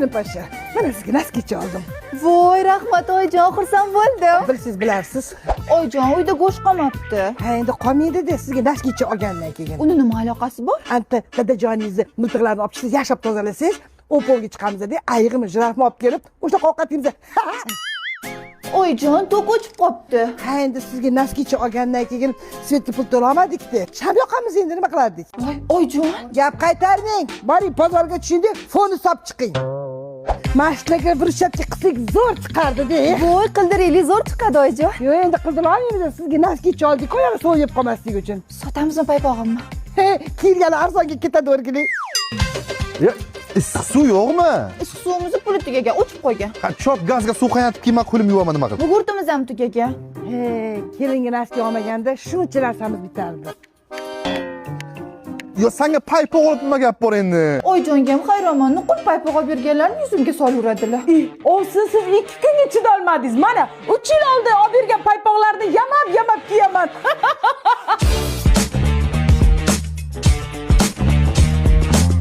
Kelinposhsha, mana sizga носки cha oldim. Voy, rahmat, oyijon, xursand bo'ldim. Bilsiz, bilarsiz. Oyijon, uyda go'sht qolmabdi. Ha, endi qolmaydi-da, sizga носки cha olgandan keyin. Uni nima aloqasi bor? Anta dadajoningizni miltiqlarni olib chiqsangiz, yaxshilab tozalasangiz, Opolga chiqamiz de, ayiqmi, jirafmi olib kelib, o'sha ovqat yeymiz. Oyijon, tok o'chib qolibdi. Ha, endi sizga носки cha olgandan keyin свет ni pul to'lolmadik-da. Sham yoqamiz endi, nima qilardik? Voy, oyijon. Gap qaytarmang. Boring, bozorga tushing, fonni solib chiqing. Mana bir shapka qilsak, zo'r chiqardi-da. Voy, qildiraylik, zo'r chiqadi, oyijon. Yo'q, endi qildira olmaymiz. Sizga носки cha oldik, oyog'i sovuq yeb qolmasligi uchun. Sotamizmi paypog'imni? He, kiyilgani arzonga ketadi, o'rgiling. Ya, issiq suv yo'qmi? Issiq suvimizni puli tugagan, o'chib qo'ygan. Ha, chop gazga suv qaynatib kelma, qo'lim yuvaman, nima qilib? Bug'urtimiz ham tugagan. He, kelinga носки olmaganda shuncha narsamiz bitardi. Yo, sanga paypoq olib nima gap bor endi? Oyijonga ham hayronman, nuqul paypoq olib berganlarni yuzimga solaveradilar. Ovsin, siz 2 kunga chidolmadingiz. Mana 3 yil oldin olib bergan paypoqlarim.